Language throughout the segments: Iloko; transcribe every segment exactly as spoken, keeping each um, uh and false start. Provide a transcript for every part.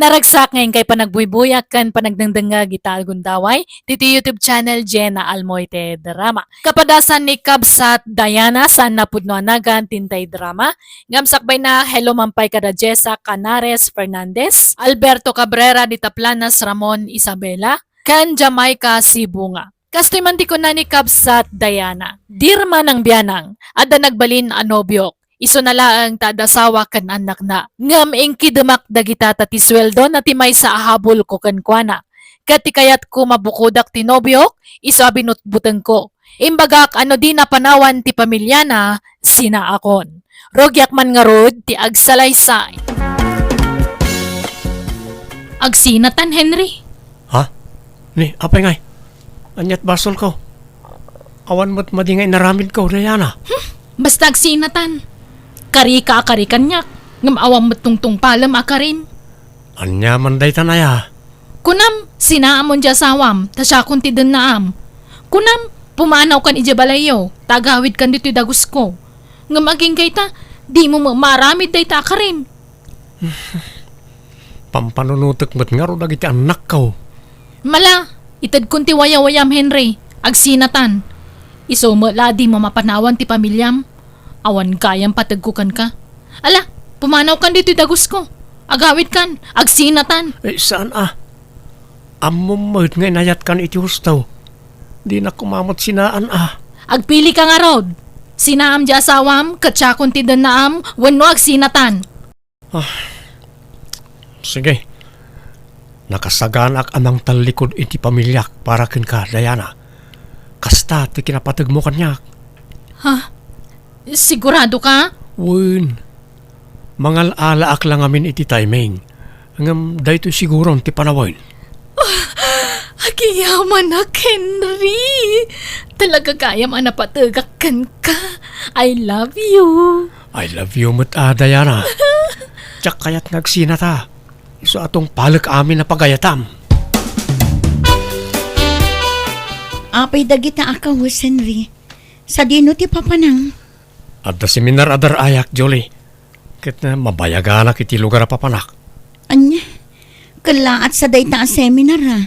Naragsak nga inkay panagbuybuyak ken panagdengdengngeg ita a gundaway, ditoy YouTube channel Jenna Almoite Drama. Kapadasan ni Kabsat Diana, saan a pudno a nagan ti intay drama. Ngem sakbayna, hello man pay kada Jessa Canares Fernandez, Alberto Cabrera, dita Planas Ramon Isabela, ken Jamaica Sibunga. Kastoy man ti kuna ni Kabsat Diana, "Dirma nang bianang, adda nagbalin a nobiok. Isuna laeng ta adda asawa ken annakna. Ngem inkidemak dagita ta ti sueldona ti maysa a habulko kenkuana. Ket ti kayatko mabukodak ti nobiok, isu a binutbutengko. Imbagak a no dina panawan ti pamiliana, sinaakon. Rugiak man ngarud ti agsalaysay." Agsinatan, Henry. Ha? Ni, apay ngay? Ania't basolko? Awan met madi nga inaramidko, Diana. Hmm, basta agsinatan. Karika a kari kaniak, ngem awan met tungtungpalem a karim. Ania man daytan aya? Kunam, sinaamon ti asawam, ta siakon ti dennaam. Kunam, pumanawkan idiay balayyo, ta agawidkan ditoy dagusko. Ngem agingga ita, dimo met maaramid dayta a karim. Pampanunotek met ngarud dagiti annakko. Mala, itedkon ti wayawayam, Henry. Agsinatan. Isu met la a dimo mapanawan ti pamiliam. Awan gayam pategko kenka. Ala, pumanawkan ditoy dagusko. Agawidkan, agsinatan. Eh, saan a? Ammom met nga inayatkan iti husto. Dinak koma met sinaan a. Agpilika ngarud. Sinaam ti asawam, ket siakon ti dennaam, wenno agsinatan. Ah, sige. Nakasaganaak a mangtallikud iti pamiliak para kenka, Diana. Kasta ti kinapategmo kaniak. Ha? Sigurado ka? Wen. Mangal-alaak la ngamin iti timing. Ngem daytoy siguron ti panawen. Ah, agiyamanak, Henry. Talaga gayam a napategak kenka. I love you. I love you met a, Diana. Diak kayat nga agsinata. Isu a tungpalek amin a pagayatam. Apay dagita a kawes, Henry? Sadino ti papanam? Adda seminar a dar-ayak, Julie. Ket, eh, mabayaganak iti lugar a papanak. Ania? Kellaat sa dayta a seminar, a?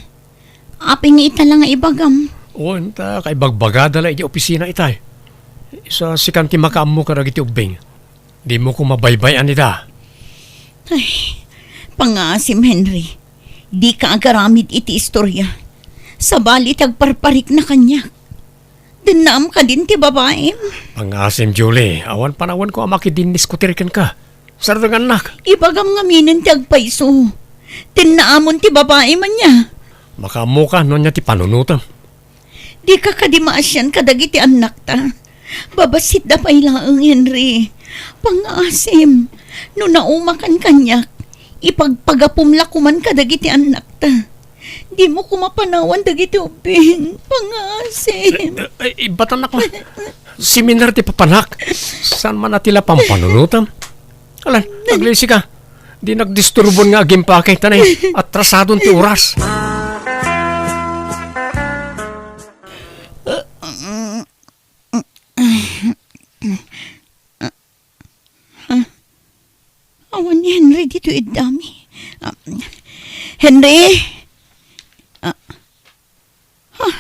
Apay nga ita la nga ibagam? Wen, ta kaibagbagada la iti opisina itay. Isu a sikan ti makaammo kadagiti ubbing. Dimo koma baybay-an ida. Ay, pangngaasim, Henry. Dika agaramid iti istoria. Sabali ti agparparikna kaniak. Dennaam kadin ti babaim? Pangngaasim, Julie, awan panawenko a makidindiskutir kenka. Sardengannak. Ibagam ngaminen ti agpayso. Dennaamon ti babaim ania? Makaammoka no ania ti panunotem. Dika kadi maasian kadagiti annakta. Babasitda pay laeng, Henry. Pangngaasim, no naumakan kaniak, ipagpagapom la koman kadagiti annakta. Dimo koma panawan dagiti ubbing. Pangngaasim. Eh, eh, eh, ibatan nak la. Seminar ti papanak. Saan man a ti la pampanunotam? Alan, aglisi ka. Di nagdisturbon nga agimpake ta nay atrasadon ti oras. Ah, awan ni Henry ditoy iddami. Ah, Henry? Ah, ah,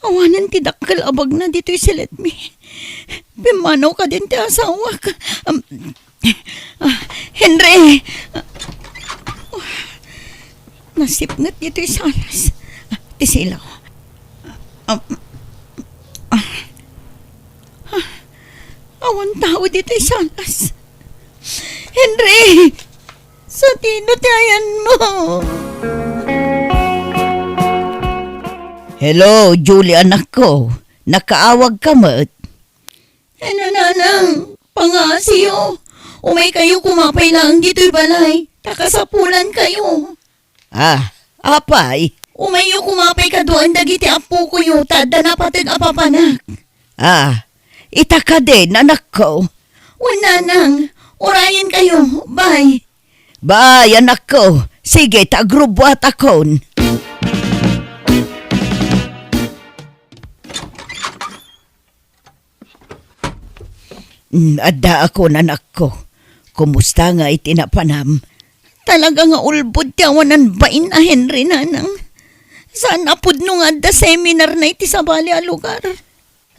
awanen ti dakkel a bagna ditoy siletmi. Pimmanaw kadin ti asawak. Am, ah, Henry! Nasipnget ditoy salas. Ah, ti silaw. Ah, ah, ah, awan tao ditoy salas. Henry! Sadino ti ayanmo? Hello, Julie, anakko. Nakaawag ka met? Ano, nanang? Pangngaasim. Umay kayo koma pay laeng ditoy balay. Ta kasapulan kayo. Ah, apay? Umayyo koma pay kaduaen dagiti appokoyo ta adda napateg a papanak. Ah, ita kadin, anakko. Wen, nanang, urayen kayo. Bye. Bye, anakko. Sige, ta agrubbuatakon. Mm, addaakon, anakko. Kumusta nga iti napanam? Talaga nga ulbod ti awanan bain a Henry, nanang. Saan a pudno nga adda seminarna iti sabali a lugar.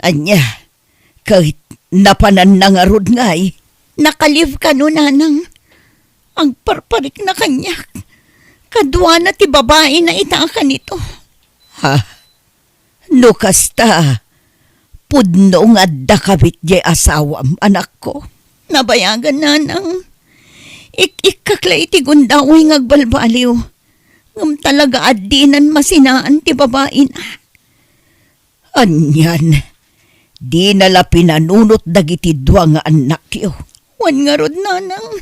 Ania, ket napananna ngarud ngay? Naka-leave kano, nanang. Agparparikna kaniak. Kaduana ti babaina ita a kanito. Ha? No kasta, pudno nga adda kabit diay asawam, anakko. Nabayagan, nanang. Ik-ikkak la iti gundaway nga agbalbaliw. Ngem talaga a dinan masinaan ti babaina. Anian, dina la pinanunot dagiti dua nga annakyo. Wen ngarud, nanang,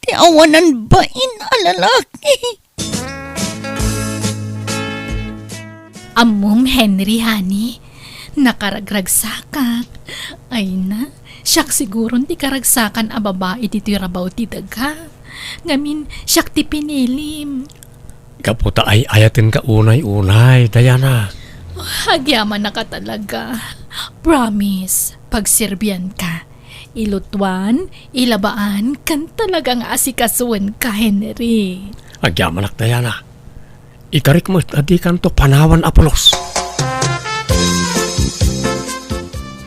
ti awanan bain a lalaki. Ammom, Henry, honey, nakaragragsakak. Ay na, siak siguron ti karagsakan a babai ditoy rabaw ti daga. Ngamin, siak ti pinilim. Gapu ta ay-ayatenka unay-unay, Diana. Agyamanak a talaga. Promise, pagserbianka. Ilutuan, ilabaan, ken talaga nga asikasuenka, Henry. Agyamanak, Diana. Ikarik met a dikanto panawan a pulos.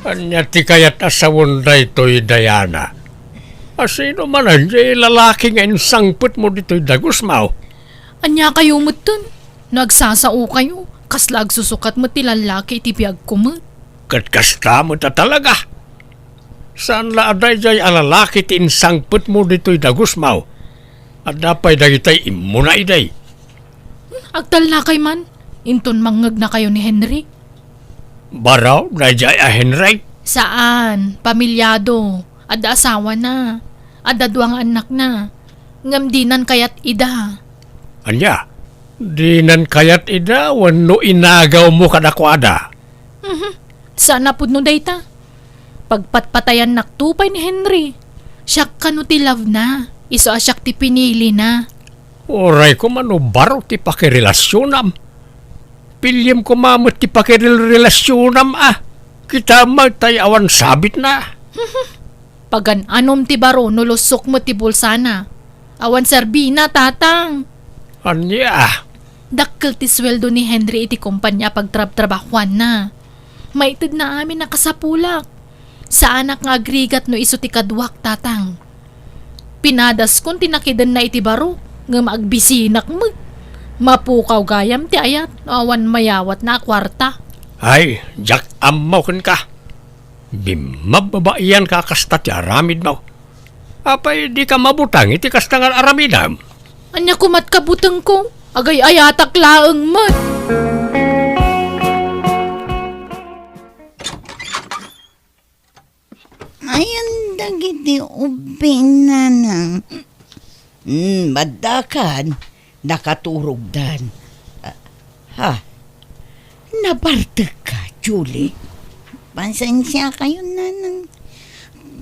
Ania ti kayat a sawen daytoy, Diana? A sino manen diay lalaki nga insangpetmo ditoy dagusmo? Ania kayo metten? No agsasaokayo, kasla agsusukat met ti lallaki iti biagko met. Ket kasta met a talaga. Saan la a daydiay a lalaki ti insangpetmo ditoy dagusmo? Adda pay dagitay immuna idi. Agtalnakay man, inton mangngegnakayo ni Henry. Baro, daydiay a Henry? Saan, pamilyado. Adda asawana. Adda dua nga annakna. Ngem dinan kayat ida. Ania? Dinan kayat ida wenno inagawmo kadakuada? Mhm. Saan a pudno dayta. Pagpatpatayannakto pay ni Henry. Siak kano ti love na. Isu a siak ti pinili na. Uray koma no baro ti pakirelasionam. Piliem koma met ti pakirel-, relasionam a. Kita met tay awan sabit na. Pagan-anom ti baro no lusok met ti bulsana. Awan serbina, Tatang. Ania? Dakkel ti sueldo ni Henry iti kompania a pagtrabtrabahuanna. Maitedna amin a kasapulak. Saanak nga agrigat no isu ti kaduak, Tatang. Pinadaskon ti nakidenna iti baro, ngem agbisinak met. Mapukaw gayam ti ayat no awan mayawatna a kuarta. Ay, diak ammo kenka. Bimmababaianka a kasta ti aramidmo. Apay dika mabutang iti kasta nga aramidem? Ania koma't kabutengko? Agay-ayatak laeng met. Ayan dagiti ubbing, nanang. Hmm, maddakan, nakaturogdan. Ah, ha? Nabartekka, Julie? Pasensiakayon, nanang.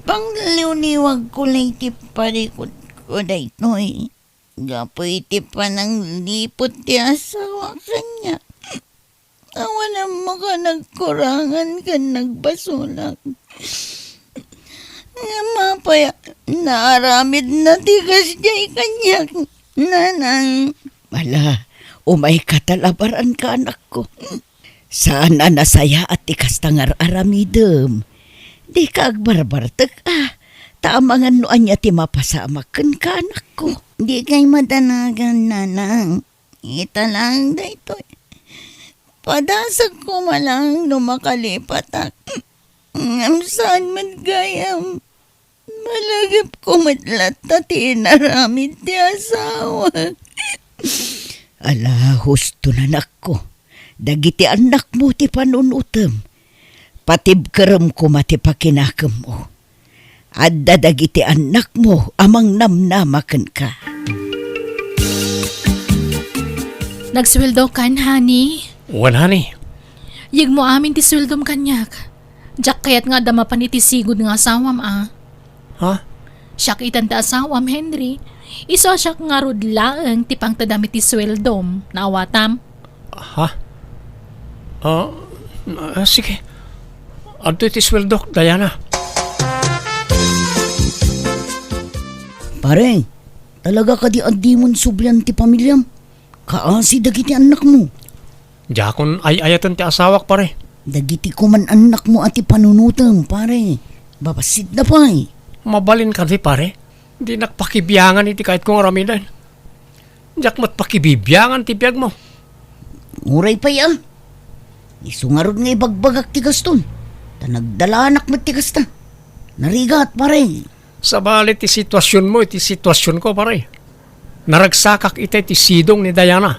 Pangliwliwagko lay ti parikutko daytoy. Gapu iti panangliput ti asawa kaniak. Awan ammo ka nagkurangan ken nagbasolak. Ngem apay a naaramidna ti kasdiay kaniak, nanang? Ala, umayka ta labaranka, anakko. Saan a nasayaat ti kasta nga ar-aramidem. Dika agbarbartek a, ta amangan no ania ti mapasamak kenka, anakko. Dikay madanagan, nanang. Ita laeng daytoy. Padasek koma laeng no makalipatak. Ngem saan met gayam. Malagipko met latta ti inaramid ti asawak. Ala, husto, anakko. Dagiti annakmo ti panunotem. Patibkerem koma ti pakinakemmo. Adda dagiti annakmo a mangnamnama kenka. Nagsueldokan, honey? Wen, honey. Yegmo amin ti sueldom kaniak. Diak kayat nga adda mapan iti sigud nga asawam a. Ha? Siak itan ti asawam, Henry. Isu a siak ngarud laeng ti pangtedam iti sueldom. Naawatam? Ha? Ah, ah, sige. Adtoy ti sueldok, Diana. Pare, Talaga kadi a dimon sublian ti pamiliam? Kaasi dagiti annakmo. Diakon ay-ayaten ti asawak, pare. Dagiti kuman annakmo a ti panunutem, pare. Babassit na pay. Mabalin kadi, pare? Dinak pakibiangan iti kayatko nga aramiden. Diak met pakibibiangan ti biagmo. Uray pay a. Isu ngarud nga ibagbagak ti gaston. Ta nagdalanak met ti kasta. Narigat, pare. Sabali ti situasionmo iti situasionko, pare. Naragsakak itay ti sidong ni Diana.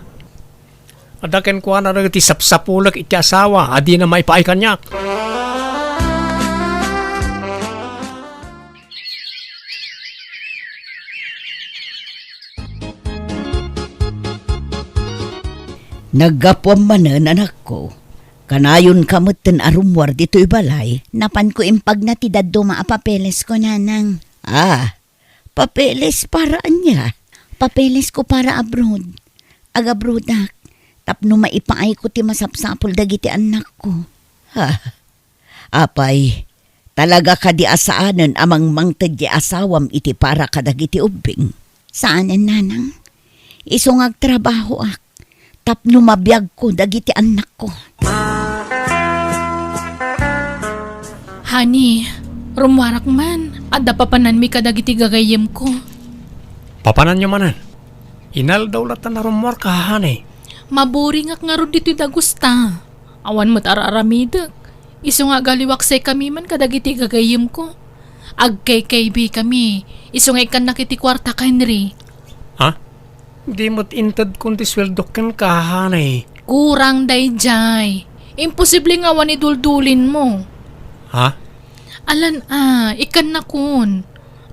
Adda kenkuana dagiti sapsapulek iti asawa a dina maipaay kaniak. Naggapuam manen, anakko. Kanayonka metten a rummuar ditoy balay. Napanko impagna ti dadduma a papeles ko, nanang. Ah, papeles para ania? Papeles ko para abroad. Agabroadak. Tapno maipaayko ti masapsapul dagiti annakko. Ha? Apay, talaga kadi a saanen a mangmangted ti asawam iti para kadagiti ubbing? Saanen, nanang. Isu nga agtrabahoak tapno mabiagko dagiti annakko. Honey, rummuarak man. Adda papananmi kadagiti gagayyemko. Papananyo manen? Inaldaw latta a rummuarka, honey. Maboringak ngarud ditoy dagusta. Awan met ar-aramidek. Isu nga agaliwak sekami man kadagiti gagayyemko. Agkaykaybi kami. Isu nga ikkannak iti kuartak, Henry. Ha? Di met intedkon ti sueldok kenka, honey. Kurang daydiay. Imposible nga awan iduldulinmo. Ha? Alan a, ikkannakon.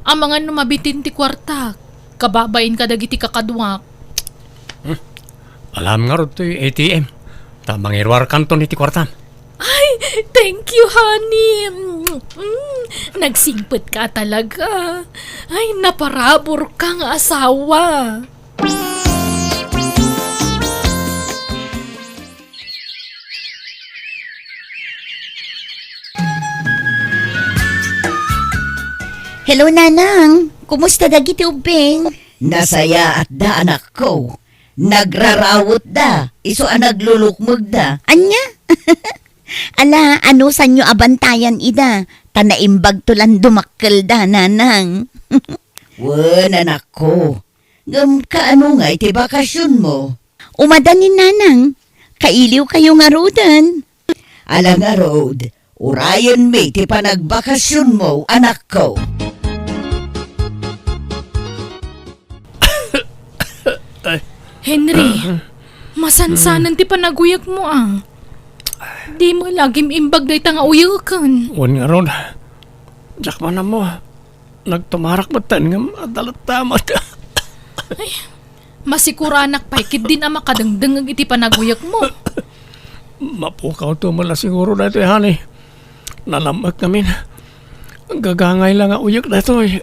Amangan no mabitin ti kuartak. Kababain kadagiti kakaduak. Hmm. Alam ngarud toy A T M. Ta mangiruarkanton iti kuartam. Ay, thank you, honey. Mm, nagsingpet ka talaga. Ay, naparabur ka nga asawa. Hello, Nanang. Kumusta dagiti ubbing? Nasayaatda, anakko. Nagrarawetda, isu a naglulukmegda. Ania? Ala, anusanyo a bantayan ida, ta naimbagto lan dumakkelda, Nanang. Wen, anakko. Ngem kaano ngay ti bakasionmo? Umada ni Nanang. Kailiwkayo ngaruden. Ala ngarud, urayenmi ti panagbakasionmo, anakko. Ay. Henry, masansanen ti panaguyegmo, a. Dimo lagim imbag dayta nga uyeken. Wen ngarud, diak man ammo. Nagtumarak metten ngem adda latta met. Ay, masikuranak pay ketdin a makadengdengngeg iti panaguyekmo. Mapukawto met la siguro daytoy, honey. Nalam-ek ngamin. Gagangay la nga uyek daytoy.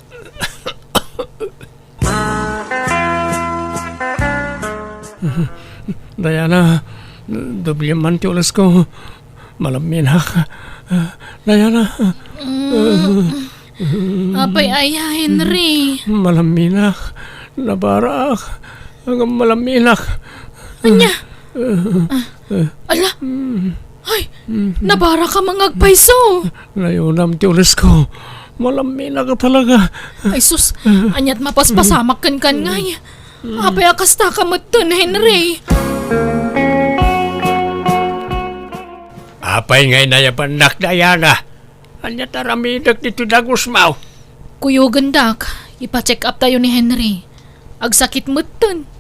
Diana, doblem man ti ulesko. Malamminak. Diana. Mm. Apay aya, Henry? Malamminak. Nabarak. Ngem malamminak. Ania? Ah, ala. Mm. Ay, mm. Nabarak a mangagpayso. Nayunam ti ulesko. Malamminak talaga. Ay sus, aniat mapaspasamak kenkan ngay. Apay a kasta ka metten, Henry? Apay ngay nayabannak, Diana? Ania ti aramidek ditoy dagusmo? Kuyogendak, ipa-check up tayo ni Henry. Agsakit metten.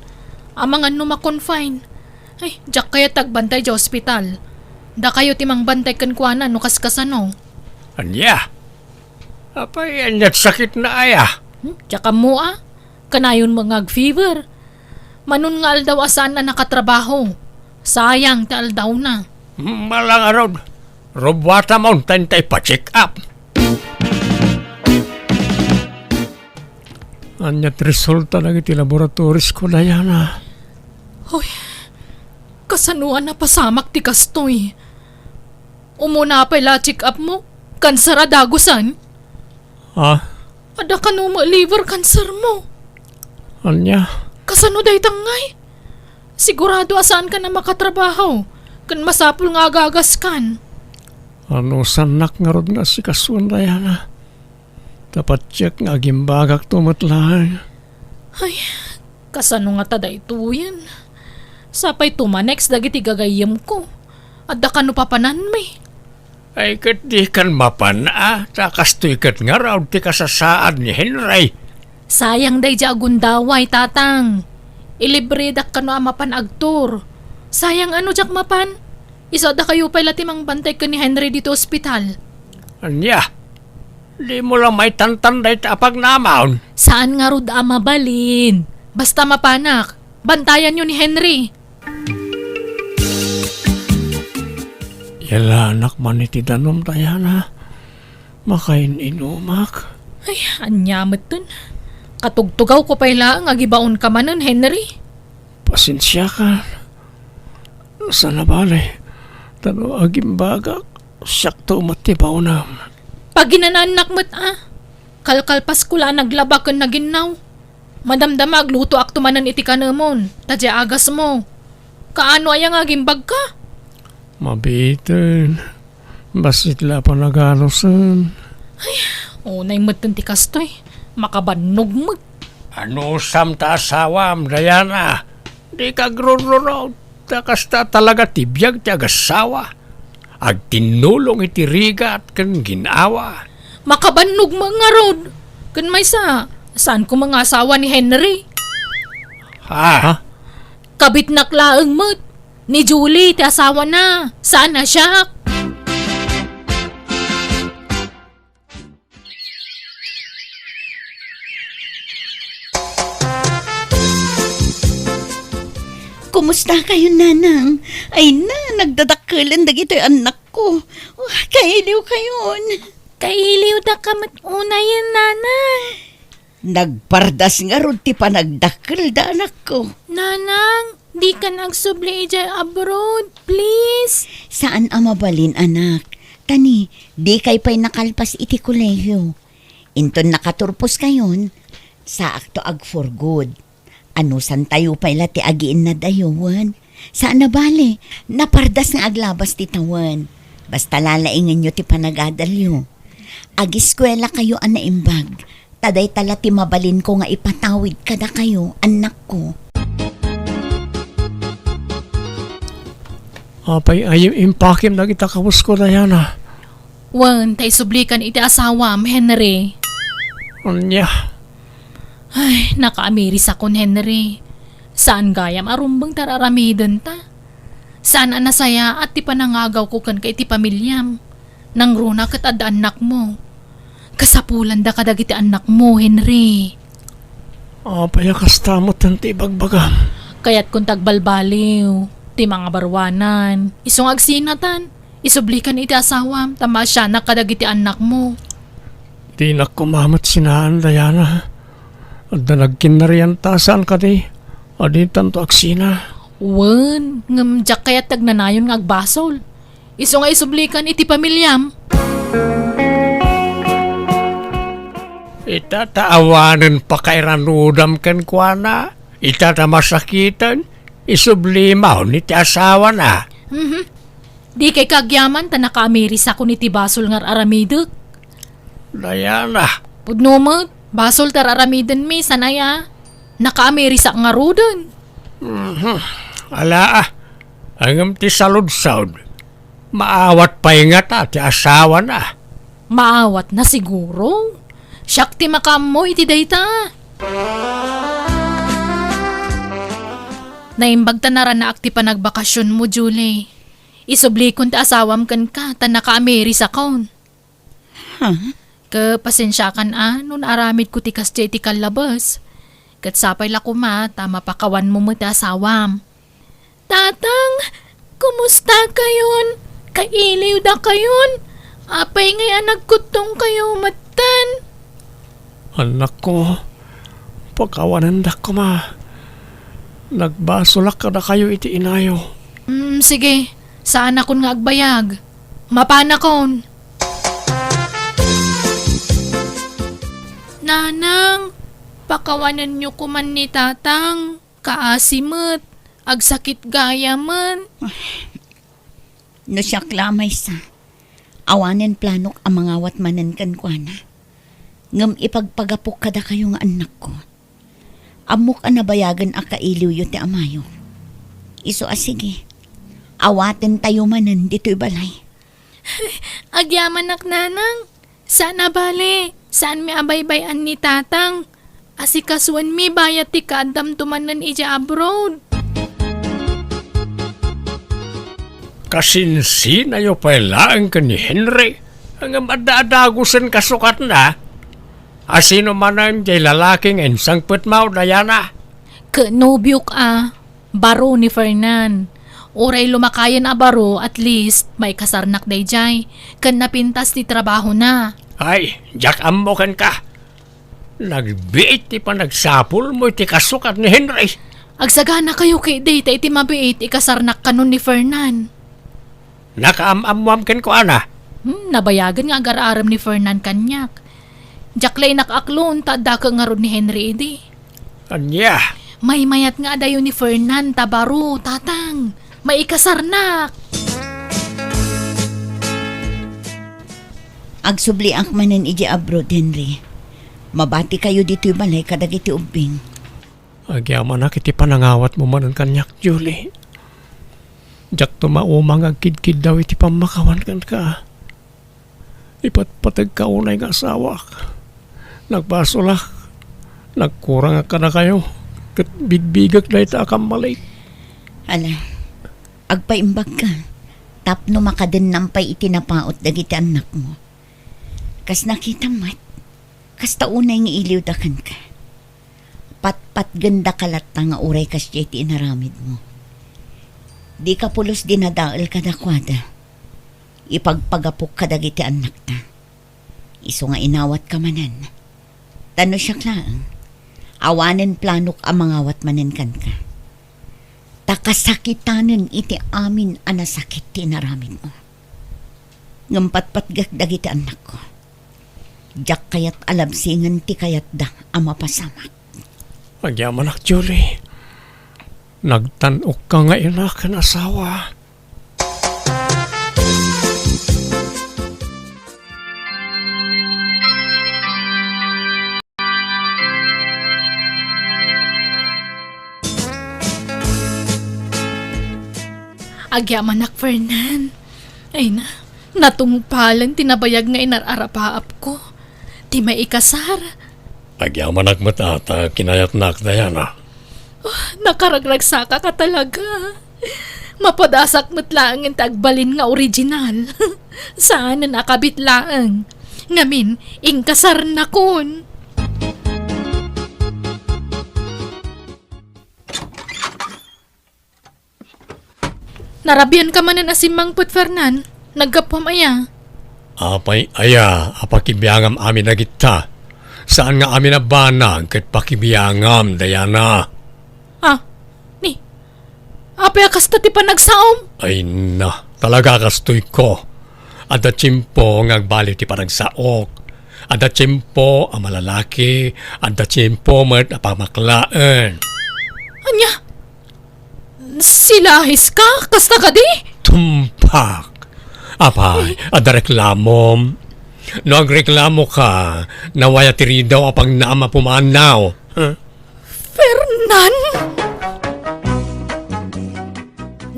Amangan no ma-confine. Ay, diak kayat agbantay idiay ospital. Dakayo ti mangbantay kenkuana no kaskasano. Ania? Apay, aniat sakitna aya? Hmm? Diak ammo a. Kanayon met nga ag-fever. Manon nga aldaw a saan a nakatrabaho. Sayang ti aldawna. Malangarod. Rubuatamon ta inta ipa-check up. Aniat resulta dagiti laboratorisko, Diana? Hoy, kasano a napasamak ti kastoy? Umuna pay la check up mo? Kanser a dagusan? Ha? Adda kano met liver cancer mo? Ania? Kasano dayta ngay? Sigurado a saankan a makatrabaho, ken masapul nga agagaskan. Anusannak ngarud nga asikasuan, Diana. Ta patiek nga agimbagakto met laeng. Ay, kasano ngata daytoyen? Sapay tumanex dagiti gagayyemko. Adda kano papananmi? Ay, ket dikan mapan a, ta kastoy ket ngarud ti kasasaad ni Henry. Sayang daydiay a gundaway, Tatang. Ilibredak kano a mapan agtur. Sayang a no diak mapan. Isu a dakayo pay la ti mangbantay ken ni Henry ditoy ospital. Ania? Dimo la maitantan dayta a pagnamon? Saan ngarud a mabalin. Basta mapanak, bantayanyo ni Henry. Yalanak man iti danum, Diana. Makain-inumak. Ay, ania metten? Katugtugawko pay laeng a gibaonka manen, Henry. Pasensiakan. Saan a bale, ta no agimbagak, siakto met ti baonam. Paginanaannak met a. Kalkalpasko la a naglaba ken naginnaw. Madamdama aglutoakto manen iti kanemon, ta diay agasmo. Kaano aya nga agimbagka? Mabiiten. Bassit la a panaganusen. Ay, unay metten ti kastoy. Makabannog met. Anusam ta asawam, Diana? Dika agrururot. Ta kasta talaga ti biag ti agassawa. Agtinnulong iti rigat ken gin-awa. Makabannog met ngarud. Ken maysa, saan koma nga asawa ni Henry? Ha? Ha? Kabitnak laeng met. Ni Julie ti asawana. Saan a siak? Kumusta kayon, Nanang? Ay na, nagdadakkelen dagitoy annakko. Oh, kailiw kayon. Kailiw da ka met unayen, Nanang. Nagpardas ngarud ti panagdakkel da, anakko. Nanang, dikan agsubli idiay abroad, please. Saan a mabalin, anak. Ta ni, dikay pay nakalpas iti kolehiyo. Inton nakaturpos kayon, saakto ag for good. Anusantayo pay la ti agiinnadayo, wen? Saan a bale, napardas nga aglabas ti tawen. Basta lalaingenyo ti panagadalyo. Agiskuelakayo a naimbag, ta dayta la ti mabalinko nga ipatawid kadakayo, annakko. Apay a impakem dagita kabusko, Diana? Wen, ta isublikan iti asawam, Henry. Ania? Ay, nakaamirisakon, Henry. Saan gayam a rumbeng ti ar-aramidenta. Saan a nasayaat ti panangagawko kenka iti pamiliam. Nangruna ket adda annakmo. Kasapulandaka dagiti annakmo, Henry. Apay a kasta met ti ibagbagam? Kayatkon ti agbalbaliw, ti mangabaruanan, isu nga agsinatan. Isublikan iti asawam, ta maasianak kadagiti annakmo. Dinak koma met sinaan, Diana. Adda nagkinnarianta saan kadi, a ditanto agsina. Wen, ngem diak kayat ti agnanayon nga agbasol. Isu nga isublikan iti pamiliam. Ita ta awanen pakairanudam kenkuana, ita ta masakiten, isublimaon iti asawana. Mhm. Dikay kaagyaman ta nakaamirisakon iti basol nga ar-aramidek. Diana. Pudno met, basol ti ar-aramidenmi, saan aya? Nakaamirisak ngaruden. Mhm. Ala, ah. Ngem ti saludsod, maawat pay ngata ti asawana? Maawatna siguro. Siak ti makaammo iti dayta. Naimbag ta naranaak ti panagbakasionmo, Julie. Isublikon ti asawam kenka ta nakaamirisakon. Huh? Ket pasensiakan a no naaramidko ti kasdiay ti kallabes. Ket sapay la koma ta mapakawanmo met ti asawam. Tatang, kumusta kayon? Kailiw da kayon? Apay ngay a nagkuttong kayo metten? Annakko, pakawanendak koma. Nagbasolak kadakayo iti inayo. Mm, sige. Saanakon nga agbayag. Mapanakon. Nanang, Pakawanenyo koman ni Tatang. Kaasi met. Agsakit gayamen. No siak la a maysa, awanen planok a mangawat manen kenkuana. Ngem ipagpagapok kadakayo nga annakko. Ammok a nabayagen a kailiwyo ti amayo. Isu a sige, awatentayo manen ditoy balay. Agyamanak, Nanang. Saan a bale, saanmi a baybay-an ni Tatang. Asikasuenmi bayat ti kaaddamto manen idiay abroad. Kasinsinanayo pay laeng ken ni Henry, ngem adda a dagusen kasukatna. Asino manen diay lalaki nga insangpetmo, Diana? Ket nobiok a. Baro ni Fernan. Uray lumakayen a baro, at least, maikasarnak daydiay. Ken napintas ti trabahona. Ay, diak ammo kenka. Nagbiit ti panagsapulmo iti kasukat ni Henry. Agsaganakayo ketdi ta iti mabiit, ikasarnak kano ni Fernan. Nakaam-ammoam kenkuana. Hmm, nabayagen nga agar-arem ni Fernan kaniak. Diak la inakaklo ta adda ket ngarud ni Henry idi. Ania? Maymayat nga adayo ni Fernan ta baro, Tatang. Maikasarnak! Agsubliak manen idiay abroad, Henry. Mabatikayo ditoy balay kadagiti ubbing. Agyamanak iti panangawatmo manen kaniak, Julie. Diakto mauma nga agkidkiddaw iti pammakawan kenka. Ipatpategka unay nga asawak. Nagbasolak. Nagkurangak kadakayo. Ket bigbigek dayta a kammalik. Ala, agpaimbagka tapno makadennam pay iti napaut dagiti annakmo. Kas nakitam met, kasta unay nga iliwda kenka. Patpatgendaka latta nga uray kasdiay ti inaramidmo. Dika pulos dinadael kadakuada. Ipagpagapok kadagiti annakta. Isu nga inawatka manen. Ta no siak laeng, awanen planok a mangawat manen kenka. Ta kasakitanen iti amin a nasakit ti inaramidmo. Ngem patpatgek dagiti annakko. Diak kayat a labsingen ti kayatda a mapasamak. Agyamanak, Julie. Nagtan-okka nga ina ken asawa. Agyamanak, Fernan. Ay na, natungpalen ti nabayag nga inar-arapaapko. Ti maikasar. Agyamanak met a ta kinayatnak, Diana. Oh, nakaragragsakaka talaga. Mapadasak met laengen ti agbalin nga original. Saanen a kabit laeng. Ngamin, inkasarnakon. Narabianka manen a simmangpet, Fernan. Naggapuam aya? Apay aya a pakibiangam amin dagita? Saan nga amin a banag ket pakibiangam, Diana? Ah, ni, apay a kasta ti panagsaom? Ay na, talaga kastoyko. Adda tiempo nga agbaliw ti panagsaok. Adda tiempo a malalaki, adda tiempo met a pamaklaen. Ania? Silahiska? Kasta kadi? Tumpak! Apay, adda reklamom? No agreklamoka, nawaya ti ridaw a pagnaam a pumanaw. Huh? Fernan!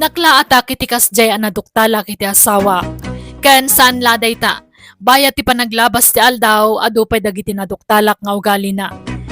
Naklaatak iti kasdiay a naduktalak iti asawa. Ken saan la dayta, bayat ti panaglabas ti aldaw, adu pay dagiti naduktalak nga ugalina.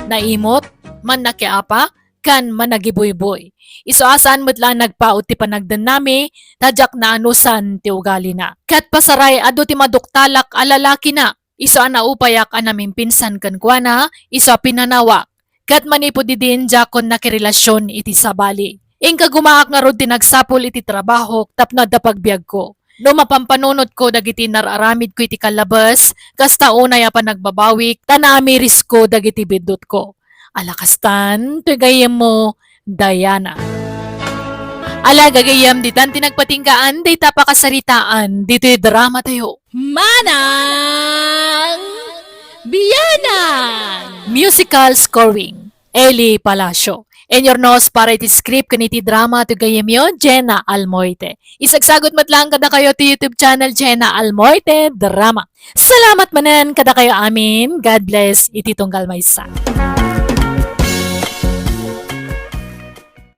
Naimot, mannakiapa, ken managibuybuy. Isu a saan met la nagpaut ti panagdennami, ta diak naanusan ti ugalina. Ket pasaray, adu ti maduktalak a lalakina. Isu a naupayak a namimpinsan kenkuana, isu a pinanawak. Ket manipud idin, diakon nakirelasion iti sabali. Inka gumaak ngarud ti nagsapul iti trabahok tapno adda pagbiagko. No mapampanunotko dagiti nar-aramidko iti kallabes, kasta unay a panagbabawik, ta naamirisko dagiti biddutko. Ala kastan, toy gayyemmo, Diana. Ala gagayyem, ditan ti nagpatinggaan dayta pakasaritaan ditoy drama tayo. Manang Bianang! Musical scoring, Eli Palacio. Inurnos para iti script ken iti drama ti gayyemyo, Jenna Almoite. Isagsagut met laeng kadakayo ti YouTube channel, Jenna Almoite Drama. Salamat manen kadakayo amin. God bless iti tunggal maysa.